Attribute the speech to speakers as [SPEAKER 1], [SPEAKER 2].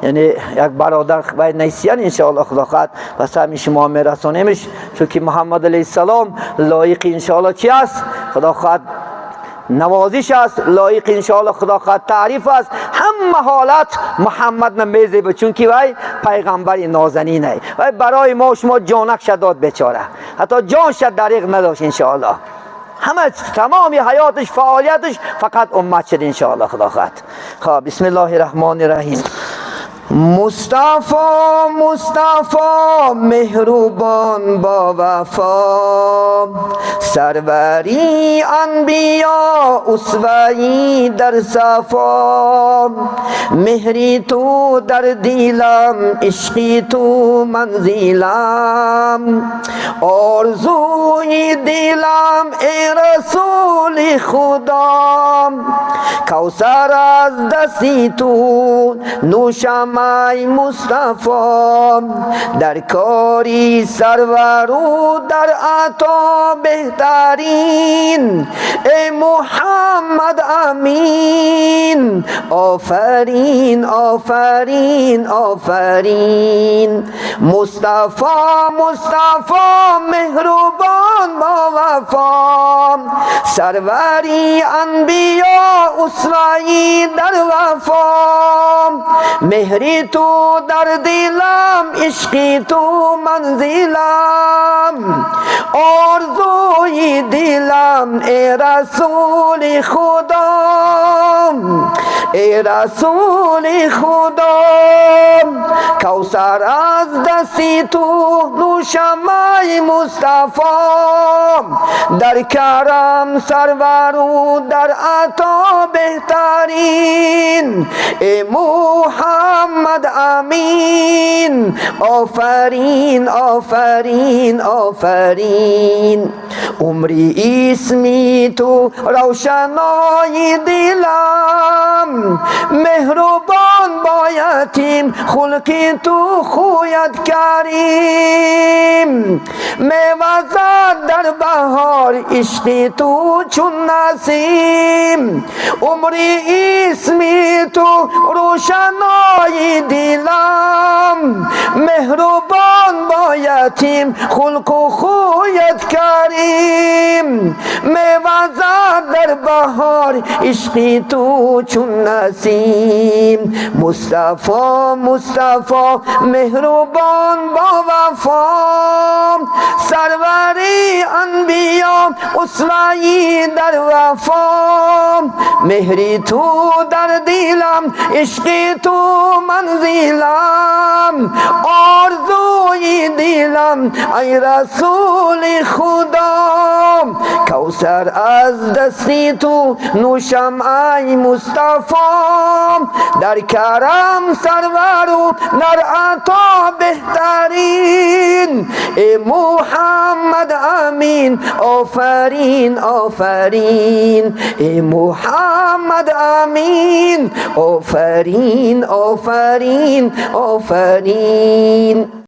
[SPEAKER 1] Яъне як бародар вай несиян, иншоаллоҳ, Худо хоҳад, ба сами шумо мерасонемш, чунки Муҳаммад алайҳиссалом лоиқи, иншоаллоҳ, чи аст? Худо хоҳад, навозиш аст, лоиқ, иншоаллоҳ, Худо хоҳад, таъриф аст. Ҳама ҳолат Муҳаммад намезеба, чунки вай пайғамбари нозанинай. Вай барои мо шумо ҷонакша дод, бечора, ҳатто ҷонша дариғ надошт, иншоаллоҳ. Ҳама тамоми ҳаётиш, фаъолиятиш фақат уммат шуд, иншоаллоҳ, Худо хоҳад. Хоб, бисмиллоҳи раҳмони раҳим. Мустафо, Мустафо, меҳрубон, бо вафо, сарвари анбиё, усваи дар сафо, меҳри ту дар дилам, ишқи ту манзилам, орзуи дилам, эй расули Худо, кавсар аз дасти ту нӯшам, ай Мустафо, дар кори сарвару дар ато беҳтарин, эй Муҳаммад Амин. Офарин, офарин, офарин. Мустафо, Мустафо, меҳрубон, бо вафо, сарвари анбиё, усваи дар вафо, меҳри ту дар дилам, ишқи ту манзилам, орзуи дилам, эй расули Худо, эй расули Худо, кавсар аз дасти ту нӯшам, ай Мустафо, дар карам сарвару дар ато беҳтарин, эй Муҳаммад Амин. Офарин, офарин, офарин. Умри исми ту равшанои дилам, меҳрубон бо ятим, хулқи ту хӯяд карим, мевазад дар баҳор ишқи ту чун насим. Умри исми ту рӯшанои дилам, меҳрубон бо ятим, хулқу хӯяд карим, мевазад дар баҳор ишқи ту чун насим. Мустафо, Мустафо, меҳрубон, бо вафо, сарвари анбиё, усваи дар вафо, меҳри ту дар дилам, ишқи ту манзилам, орзуи дилам, ай расули Худо, кавсар аз дасти ту нӯшам, ай Мустафо, дар карам сарвару дар ато беҳтарин, эй Муҳаммад Амин. Офарин, офарин. Эй Муҳаммад Амин. Офарин, офарин, офарин.